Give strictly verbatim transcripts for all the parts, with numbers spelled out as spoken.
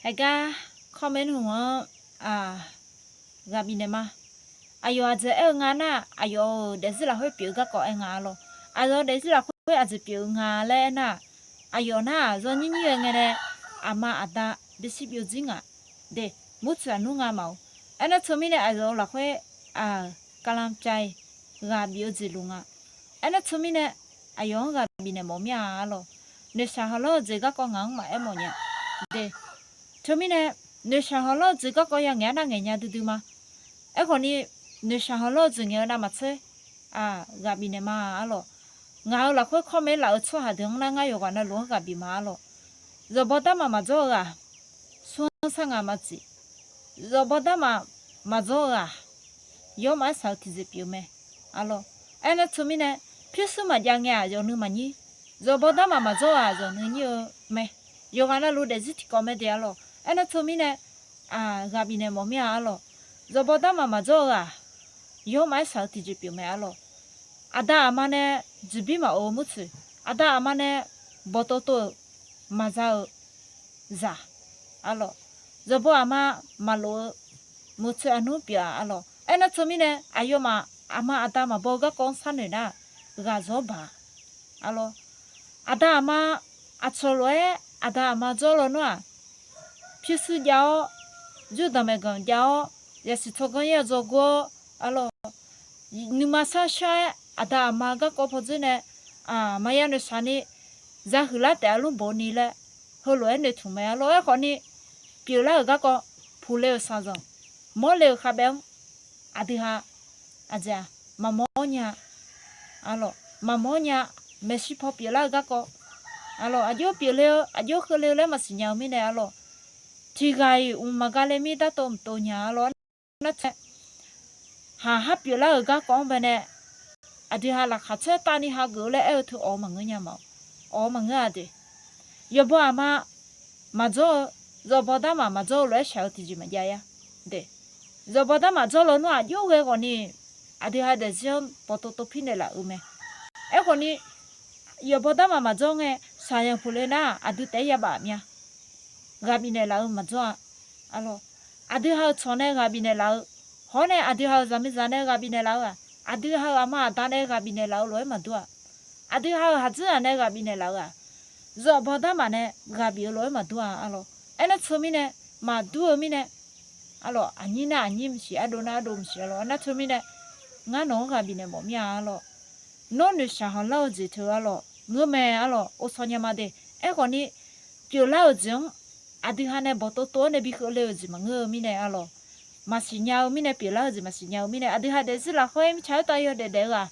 Haeqgar comment hmq-anr ghaq bifnaeq ma. Aqyawf aqjeq aer-eu nga nar, aqyawf-euq daefzir lafkhoer pyeuf-eu garkawv aer nga arlawr. Aqyawf daefzir lafkhoer aqjeq pyeuf-eu nga laer aernar, aqyawf nar-aq zawnyir nyir-eu ngae nae aqma aqda bishir byovjir ngaq de, murtsoeq aqnmr nga maqoq. Aernar teumirnae aqyawf-euq lafkhoer aq, กำลังใจ ghaq bif-eu jeq luf nga. Aernar teumirnae aqyawf-anr ghaq bifnaeq mawf mir-a arlawr. Noeqshaq hawqlawr-eu jeq garkawv ngaq-anr maqaer mawf nya de. Teumirnae noeqshaq hawqlawr-eu jeq garkawv ya ngaeq-aer nar ngaeq nya duidui ma. Aerkhawfni noeqshaq hawqlawr-eu jeq ngaeq-eu navmaqtser ghaq bifnaeq ma arlawr. Ngaq-euq lafkhoer comment laf-eu tsawrhaq deuq-anr nar ngar yawqghaq navluf-anr ghaq bif ma arlawr. Zawqbaw darmaf maqdzawr-eu ghaq, smr-anr sar ngaq maqtsuif. Zawqbaw darmaf maqdzawr-eu ghaq, yawrmaf-aer shaq-eu tiqjeq pyeuf mae arlawr. Aernar teumirnae pyurshuir maqjav ngae-aq yawqnui maqnyir. Zawqbaw darmaf maqdzawr-eu ghaq yawqnui nyir-eu mae. Yawqghaq navluf daefzir tiqkawv mae de arlawr. Aernar teumirnae ghaq bifnaeq mawf mir-a arlawr. Zawqbaw darmaf maqdzawr-eu ghaq, yawrmaf-aer shaq-eu tiqjeq pyeuf mae arlawr. Aqda aqma nae jeqbir maqof-eu murtsoeq, aqda aqma nae bawqtov tov-euq maqza-eu zaq arlawr. Zawqbaw aqma maqlof-eu murtsoeq aqnmr pyeuf-a arlawr. Aernar teumirnae aqyawfmaf aqma aqda maqbaw-eu garkawv-anr sharnoeq nar-aq, ghaq zawr baq arlawr. Aqda aqma aqcawq lof-aer aqda aqma dzawr lawnmr-aq, pyurshuir jav-awr, jurdanq maeqganq jav-awr, yasiq tsawrganr yaer-eu dzawrgor-awr arlawr, nuima sharshar-aer aqda aqma garkawv pawdzer nae maqya noeqshaq ni, zahuiqlar taef-a lmr bof ni laer heulof-aer noeqtmq mae arlawr. Aerkhawfni pyeuflar-euq garkawv, puqle-euq shaqzanq, mawrle-euq khavbaef-anr aqdui ha aqjeq-aq maqmawr nya arlawr. Maqmawr nya. Maeqshi paw pyeuflar-eu garkawv arlawr, aqjox pyeufle-eu aqjox keuvle-eu laer maqsiq nya-eu mirnae arlawr, tiqghaq-iq mq maqgale mir dartov mqtov nya arlawr. Nar tsaev haq har pyeuflar-euq garkawv-anr baenae aqdui ha laqkhaq caer tavni hageuf-eu laer aer-eu teu awq-eu maqngeur nya ma. Awq-eu maqngeur-a de. Yawqbaw aqma maqdzawr-eu, zawqbaw darmaf maqdzawr-eu lof-aer shaq-eu tiqjeq maqjav-a de. Zawqbaw darmaf dzawr lawnmr aqjox ghae khawfni aqdui ha daefzir-anr bawqtov tov pirnaeq laf-eu mae. Aerkhawfni yawqbaw darmaf maqdzawr ngae, shaqzanq puqle nar-aq aqdui taef-aer yabaf mya. Ghaq bifnaeq laf-eu maqdzawr-a arlawr. Aqdui ha-euq tsawq nae ghaq bifnaeq laf-eu, hawr nae aqdui ha-euq zaqmiqzaq nae ghaq bifnaeq laf-eu-aq, aqdui ha-euq aqma aqda nae ghaq bifnaeq laf-eu lof-aer maqdur-a. Aqdui ha-euq haqdzir ghaq nae ghaq bifnaeq laf-eu-aq, zawqbaw darmaf nae ghaq bif-eu lof-aer maqdur-a arlawr. Aernar teumirnae maqdur-eu mirnae arlawr, aqnyir nar aqnyir maqsiq, ardov nar ardov maqsiq arlawr. Aernar teumirnae ngar nawq-anr ghaq bifnaeq mawf mir-a arlawr. Nawr noeqshaq hawqlar-eu jeq teu arlawr, ngeurmae arlawr, ovsaw nya ma de. Aerkhawfni pyeuflar-euq jeq-anr aqdui ha nae bawqtov tov-awr nae bi keuvle-euq jeq maqngeur-eu mirnae arlawr, maqsiq nya-eu mirnae, pyeuflar-eu jeq maqsiq nya-eu mirnae, aqdui ha daefzir lafkhoer mirtsaq khoertav yawdaef daef-eu-aq,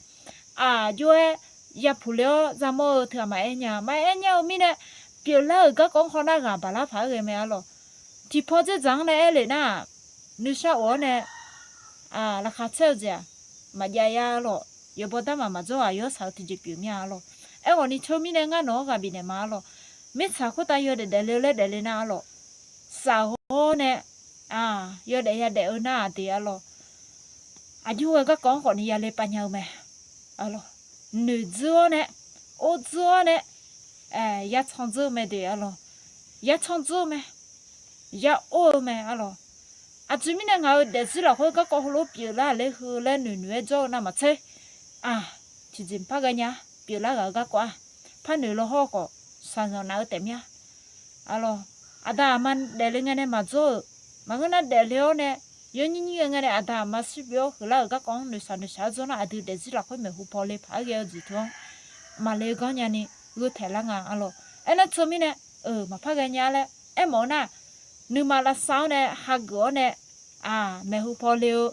aqjox-aer yaphuq le-awr zamawr-eu teu-aq maqaer nya. Maqaer nya-eu mirnae pyeuflar-euq garkawv-anr khawf nar ghaq baqlar paq-aer ghae mae arlawr. Tiqpaw dzerdzaq-anr nae aer lef nar-aq, nuisar of-awr nae laqkhaq caer-eu jeq-aq maqjav-a arlawr. Yawqbaw darmaf maqdzawr-aq yawshaq-eu tiqjeq pyeuf mir-a arlawr. Aerkhawfni teumirnae ngar nawq-anr ghaq bifnaeq ma arlawr. Mirtsaq khoertav yawdaef daefle-eu laer daefle nar arlawr, safghawr nae yawdaef yadaef-eu nar-aq de arlawr. Aqjox ghae garkawv-anr khawfni yale pav nya-eu mae. Noeqdzeur-awr nae, ordzeur-awr nae, yacan dzeur-eu mae de arlawr. Yacan dzeur-eu mae. Ya or-eu mae arlawr. Aqjeq mirnae ngaq-euq daefzir lafkhoer garkawv heulof pyeuflar laer heu laer noeqnoeq-aer jawr-eu navmaqtser, aq, tiqjeq maqpar ghae nya. Pyeuflar ghaq-eu garkawv-aq, par noeq law hawr khawf shaqzanq naf-eu taef mir-a arlawr. Aqda aqma daefle ngae nae maqdzawr-euq, maqngeur nar daefle-awr nae yawnyir nyir ghae ngae nae aqda aqma shir bi-awr huiqlar-euq garkawv-anr noeqshaq noeqshaq-aer jawr nar, aqdui daefzir lafkhoer maeqhu paw le paq-aer ghae-eu jeq teu-anr maqle ganr nyani gheu taeq lar nga arlawr. Aernar teumirnae, eu, maqpar ghae nya laer aermawf-eu nar, nuima lavsav-awr nae hageuf-awr nae, aq, maeqhu paw le-eu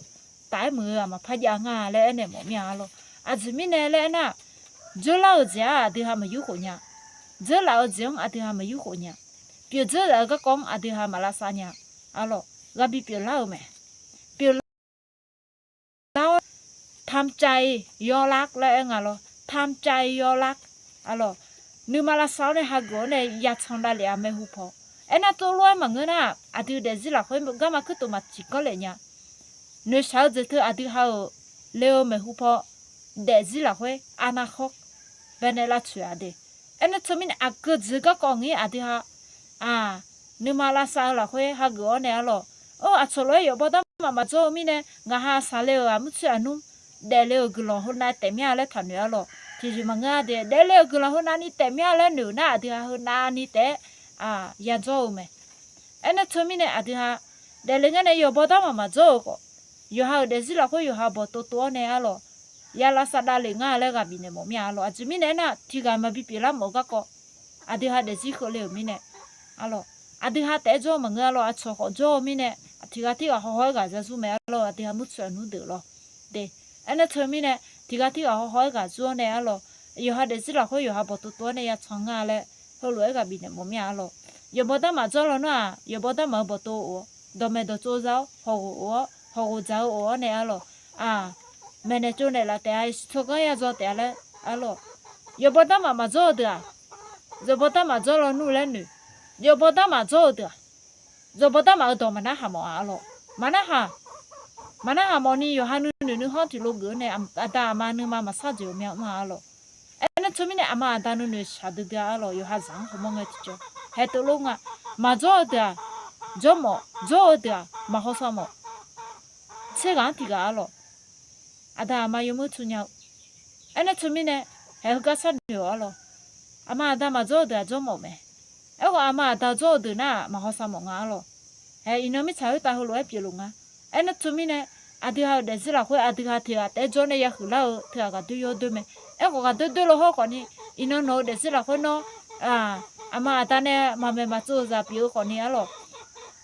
taf-aer muiq-eu-aq maqpar jav nga laer aernaeq mawf mir-a arlawr. Aqjeq mirnae laer aernar, dzeurlar-euq jeq-aq aqdui ha maqyur khof nya. Dzeurlaf-eu jeq-anr aqdui ha maqyur khof nya. Pyeuf dzeurlaf-eu garkawv-anr aqdui ha maqlavsav nya arlawr. Ghaq bi pyeuflar-euq mae. Pyeuflar-awr ทำใจยอมรับ laer aer nga lawr. ทำใจยอมรับ arlawr. Nuima lavsav-awr nae hageuf-awr nae yacan davlef-a maeqhu paw. Aernar tov lof-aer maqngeur nar, aqdui daefzir lafkhoer garma kurtof maqtiq ganr lef nya. Noeqshaq-eu jeq teu aqdui ha-euq le-eu maeqhu paw daefzir lafkhoer arnav khawr baenae lavtsoeq-a de. Aernar teumirnae aqgeu jeq garkawv ngir aqdui ha, aq, nuima lavsav-eu lafkhoer hageuf-awr nae arlawq. Or, aqcawq lof-aer yawqbaw darmaf maqdzawr-eu mirnae, ngaq ha saqle-euq aqmur tsoer aqnmr daefle-euq guiqlanq heunav taefmir-a laer taqnoeq arlawq. Tiqjeq maqngeur-a de, daefle-euq guiqlanq heunavni taefmir-a laer noeq nar, aqdui ha heunavni taef-aer yadzawr-eu mae. Aernar teumirnae aqdui ha daefle ngar nae yawqbaw darmaf maqdzawr-euq khawf, yawqha-euq daefzir lafkhoer yawqha bawqtov tov-awr nae arlawq, ya lavsav davlef ngar laer ghaq bifnaeq mawf mir-a arlawq. Aqjeq mirnae aernar, tiqghaq maqbi pyeuflar mawf-eu garkawv aqdui ha daefzir keuvle-euq mirnae arlawq, aqdui ha taef-aer jawr-eu maqngeur arlawq. Aqcawq khawf jawr-eu mirnae, tiqghaq tirghaq hawhaw-aer ghaq ya zur mae arlawq. Aqdui ha mur tsoer aqnmr deuq lawr de. Aernar teumirnae, tiqghaq tirghaq hawhaw-aer ghaq zur-awr nae arlawq, yawqha daefzir lafkhoer yawqha bawqtov tov-awr nae ya can ngar laer heulof-aer ghaq bifnaeq mawf mir-a arlawq. Yawqbaw darmaf dzawr lawnmr-aq, yawqbaw darmaf-eu bawqtov of-awr, dawqmaeq dawqtsov za-awr, hawghof of-awr, hawghof dzaq-eu of-awr nae arlawq, maeqnaeq tsovnaeq laf taef-a, siqtawganr ya dzaw taef-a laer arlawq. Yawqbaw darmaf maqdzawr-eu deuq-aq, yawqbaw darmaf dzawr lawnmr laer noeq. Yawqbaw darmaf dzawr-eu deuq-aq, yawqbaw darmaf-eu dawq maqnar haq mawf-a arlawq. Maqnar haq, maqnar haq mawfni yawqha nuinoeq nuikhanr tiqlof geuf-awr nae, aqda aqma nuima maqsar jeq-euq mya mr-a arlawq. Aernar teumirnae aqma aqda nuinoeq shaqdui dui-a arlawq. Yawqha zaq-anr hawmawr ngae tiqjawr haeq teulof nga. Maqdzawr-eu deuq-aq, jawr mawf, dzawr-eu deuq-aq, maqhaw saw mawf. Tser ghaq-anr tiqghaq arlawq. Aqda aqma yawmuir tsu nya-eu. Aernar teumirnae, haeq heugar sharnoeq-awq arlawq. Aqma aqda maqdzawr-eu deuq-aq jawr mawf mae. Aerkhawf aqma aqda dzawr-eu deuq nar-aq maqhaw saw mawf nga arlawq. Haeq iqnan mirtsaq khoertav heulof-aer pyeufluf nga. Aernar teumirnae, aqdui ha-euq daefzir lafkhoer aqdui ha tiqghaq taef-aer jawr nae ya huiqlar-eu tiqghaq ghaqdoer yawdoer mae. Aerkhawf ghaqdoer doer lo hawr khawfni, iqnan nawq-eu daefzir lafkhoer nawr aqma aqda nae maqmaeq maqtsov-eu zaq pyeuf-eu khawfni arlawq.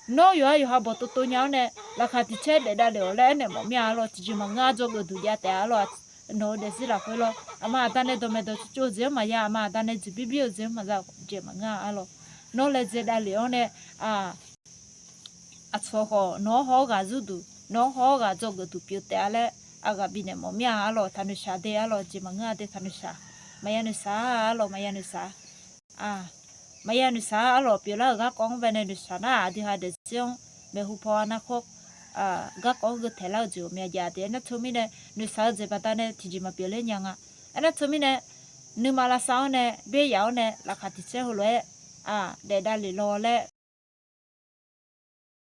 Nawr yawqha yawqha bawqtov tov nya-awr nae, laqkhaq tiq caer daef davlef-awq laer aernaeq mawf mir-a arlawq. Tiqjeq maqngeur-a, dzawgeuf duq jav taef-a arlawq. Nawq-eu daefzir lafkhoer lawr, aqma aqda nae dawqmaeq dawqtsov tsov-eu jeq-anr maqya, aqma aqda nae jeqbir bir-eu jeq-anr maqza-eu jeq maqngeur-a arlawq. Nawr laejae davlef-awr nae, aqcawq khawf nawq-anr haw-awr ghaq zurduq, nawq-anr haw-awr ghaq dzawgeuf duq pyeuf taef-a laer, aqghaq bifnaeq mawf mir-a arlawq. Taqnoeq shaq de arlawq, jeq maqngeur-a de, taqnoeq shaq. Maqya noeqshaq arlawq, maqya noeqshaq. Maqya noeqshaq arlawq, pyeuflar-euq garkawv-anr bae nae noeqshaq nar-aq, aqdui ha daefzir-anr maeqhu paw arnavkhawr garkawv-anr gheutaeq lar-eu jeq ghawqmya jav de. Aernar teumirnae, noeqshaq-eu jeq baqdanae tiqjeq maqpyeuf ler nya nga. Aernar teumirnae, nuima lavsav-awr nae, byaer yaf-awr nae, laqkhaq tiq caer heulof-aer daef davlef law laer